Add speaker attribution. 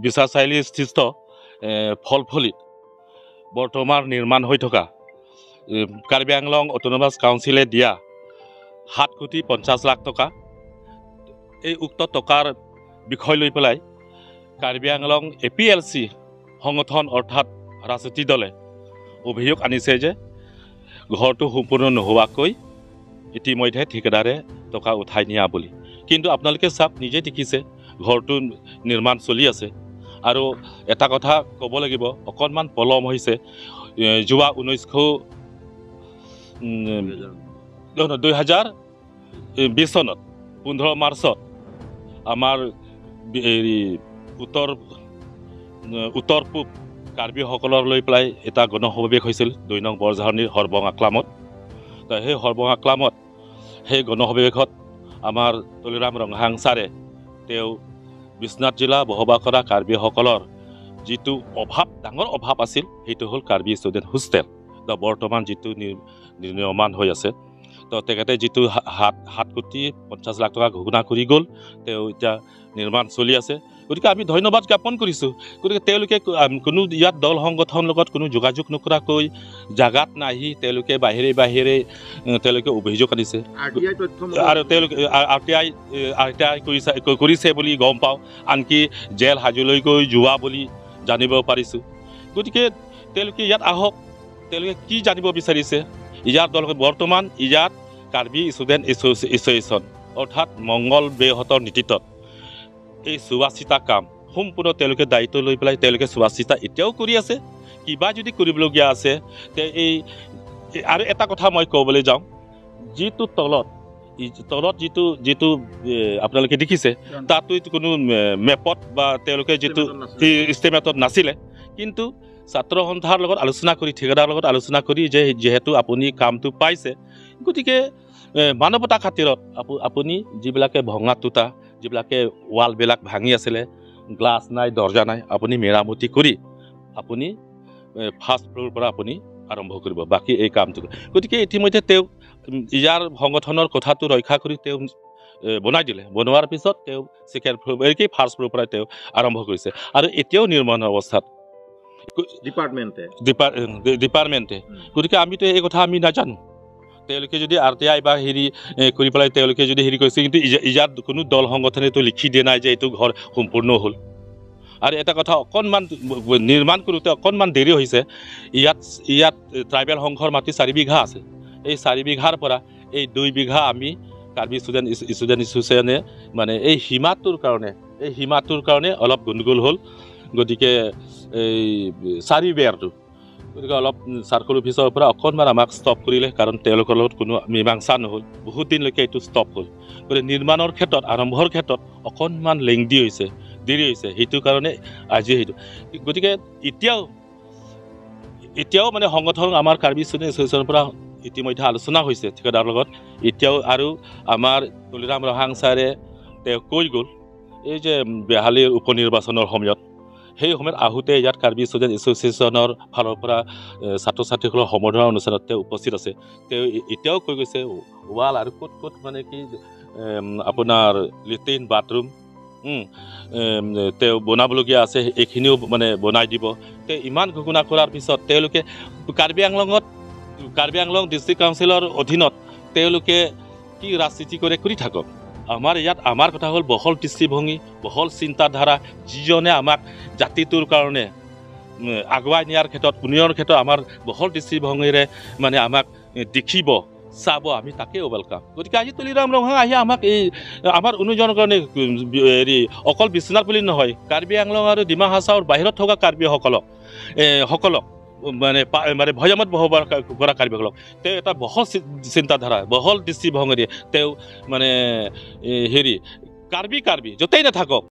Speaker 1: বিশ্বনাথ চাৰিআলিস্থিত ফলফলিত বৰ্তমান নিৰ্মাণ হৈ থকা কাৰ্বি আংলং অট'নমাছ কাউন্সিলে দিয়া 7 কোটি 50 লাখ টকা, এই উক্ত টকাৰ বিষয় লৈ পেলাই কাৰ্বি আংলং APLC সংগঠন অৰ্থাৎ ৰাজনীতি দলে অভিযোগ আনিছে যে ঘৰটো সম্পূৰ্ণ নোহোৱাকৈ ইতিমধ্যে ঠিকাদাৰে টকা উঠাই নিয়া বুলি। কিন্তু আপোনালোকে চাওক, নিজে দেখিছে ঘৰটো নিৰ্মাণ চলি আছে। আৰু এটা কথা ক'ব লাগিব, অকণমান পলম হৈছে। যোৱা 2020 চনত 15 মাৰ্চত আমাৰ হেৰি উত্তৰ পূব কাৰ্বিসকলৰ লৈ পেলাই এটা গণসমাৱেশ হৈছিল 2 নং বৰঝাৰণিৰ সৰ্বং আক্লামত। সেই সৰ্বং আক্লামত সেই গণসমাৱেশত আমাৰ তুলিৰাম ৰংহাং ছাৰে তেওঁ বিশ্বনাথ জিলা বসবাস কৰা কাৰ্বিসকলৰ যিটো অভাৱ, ডাঙৰ অভাৱ আছিল, সেইটো হ'ল কাৰ্বি ষ্টুডেণ্ট হোষ্টেল বৰ্তমান যিটো নিৰ্মাণ হৈ আছে। তো তেখেতে যিটো 7 কোটি 50 লাখ টকা ঘোষণা কৰি গ'ল, তেওঁ এতিয়া নিৰ্মাণ চলি আছে। গতিকে আমি ধন্যবাদ জ্ঞাপন কৰিছোঁ। গতিকে তেওঁলোকে কোনো ইয়াত দল সংগঠনৰ লগত কোনো যোগাযোগ নকৰাকৈ জাগাত নাহি তেওঁলোকে বাহিৰে বাহিৰে তেওঁলোকে অভিযোগ আনিছে আৰু তেওঁলোকে RTI কৰিছে বুলি গম পাওঁ, আনকি জেল হাজোলৈ গৈ যোৱা বুলি জানিব পাৰিছোঁ। গতিকে তেওঁলোকে ইয়াত আহক, তেওঁলোকে কি জানিব বিচাৰিছে। ইয়াত দল বৰ্তমান ইয়াত কাৰ্বি ষ্টুডেণ্ট এছ'চিয়েশ্যন অৰ্থাৎ মংগল বেহঁতৰ নেতৃত্বত এই চোৱা চিতা কাম সম্পূৰ্ণ তেওঁলোকে দায়িত্ব লৈ পেলাই তেওঁলোকে চোৱা চিতা এতিয়াও কৰি আছে। কিবা যদি কৰিবলগীয়া আছে তে এই আৰু এটা কথা মই ক'বলৈ যাওঁ, যিটো তলত যিটো যিটো আপোনালোকে দেখিছে তাতো কোনো মেপত বা তেওঁলোকে যিটো ষ্টেমেটত নাছিলে, কিন্তু ছাত্ৰ সন্থাৰ লগত আলোচনা কৰি, ঠিকাদাৰৰ লগত আলোচনা কৰি যে যিহেতু আপুনি কামটো পাইছে, গতিকে মানৱতা খাতিৰত আপুনি যিবিলাকে ভঙা টুটা, যিবিলাকে ৱালবিলাক ভাঙি আছিলে, গ্লাছ নাই, দৰ্জা নাই, আপুনি মেৰামতি কৰি আপুনি ফাৰ্ষ্ট ফ্ল'ৰ পৰা আপুনি আৰম্ভ কৰিব বাকী এই কামটো। গতিকে ইতিমধ্যে তেওঁ ইয়াৰ সংগঠনৰ কথাটো ৰক্ষা কৰি তেওঁ বনাই দিলে। বনোৱাৰ পিছত তেওঁ ছেকেণ্ড ফ্ল'ৰ, এই ফাৰ্ষ্ট ফ্ল'ৰ পৰাই তেওঁ আৰম্ভ কৰিছে আৰু এতিয়াও নিৰ্মাণ অৱস্থাত ডিপাৰ্টমেণ্টে। গতিকে আমিতো এই কথা আমি নাজানো। তেওঁলোকে যদি RTI বা হেৰি কৰি পেলাই তেওঁলোকে যদি হেৰি কৰিছে, কিন্তু ইয়াত কোনো দল সংগঠনেতো লিখি দিয়া নাই যে এইটো ঘৰ সম্পূৰ্ণ হ'ল। আৰু এটা কথা, অকণমান নিৰ্মাণ কৰোঁতে অকণমান দেৰি হৈছে। ইয়াত ট্ৰাইবেল সংঘৰ মাটি 4 বিঘা আছে। এই 4 বিঘাৰ পৰা এই 2 বিঘা আমি কাৰ্বি ষ্টুডেণ্ট এছ'চিয়েশ্যনে মানে এই সীমাটোৰ কাৰণে অলপ গণ্ডগোল হ'ল। গতিকে এই 4 বেৰটো গতিকে অলপ চাৰ্কল অফিচৰ পৰা অকণমান আমাক ষ্টপ কৰিলে, কাৰণ তেওঁলোকৰ লগত কোনো মীমাংসা নহ'ল, বহুত দিনলৈকে এইটো ষ্টপ হ'ল। গতিকে নিৰ্মাণৰ ক্ষেত্ৰত, আৰম্ভৰ ক্ষেত্ৰত অকণমান লেংদি হৈছে, দেৰি হৈছে, সেইটো কাৰণে আজি সেইটো। গতিকে এতিয়াও মানে সংগঠন আমাৰ কাৰ্বি ষ্টুডেণ্ট এছ'চিয়েশ্যনৰ পৰা ইতিমধ্যে আলোচনা হৈছে ঠিকাদাৰৰ লগত এতিয়াও। আৰু আমাৰ তুলিৰাম ৰহাং ছাৰে তেওঁ কৈ গ'ল এই যে বেহালীৰ উপ নিৰ্বাচনৰ সময়ত, সেই সময়ত আহোঁতে ইয়াত কাৰ্বি ষ্টুডেণ্ট এছ'চিয়েশ্যনৰ ফালৰ পৰা ছাত্ৰ ছাত্ৰীসকলৰ সম্বৰ্ধনা অনুষ্ঠানত তেওঁ উপস্থিত আছে। তেওঁ এতিয়াও কৈ গৈছে ৱাল আৰু ক'ত ক'ত মানে কি আপোনাৰ লেট্ৰিন বাথৰুম তেওঁ বনাবলগীয়া আছে, এইখিনিও মানে বনাই দিব। তেওঁ ইমান ঘোষণা কৰাৰ পিছত তেওঁলোকে কাৰ্বি আংলং ডিষ্ট্ৰিক্ট কাউন্সিলৰ অধীনত তেওঁলোকে কি ৰাজনীতি কৰে কৰি থাকক। আমাৰ ইয়াত আমাৰ কথা হ'ল বহল দৃষ্টিভংগী, বহল চিন্তাধাৰা, যিজনে আমাক জাতিটোৰ কাৰণে আগুৱাই নিয়াৰ ক্ষেত্ৰত, উন্নয়নৰ ক্ষেত্ৰত আমাৰ বহল দৃষ্টিভংগীৰে মানে আমাক দেখিব, চাব, আমি তাকেই welcome. গতিকে আজি তুলিৰাম ৰংহাং আহি আমাক এই আমাৰ উন্নয়নৰ কাৰণে হেৰি অকল বিশ্বনাথ বুলি নহয়, কাৰ্বি আংলং আৰু ডিমা হাছাওৰ বাহিৰত থকা কাৰ্বিসকলক সকলক মানে মানে ভৈয়ামত বসবাস কৰা কাৰ্বিসকলক তেওঁ এটা বহল চিন্তাধাৰা, বহল দৃষ্টিভংগীৰে তেওঁ মানে হেৰি কাৰ্বি য'তেই নাথাকক।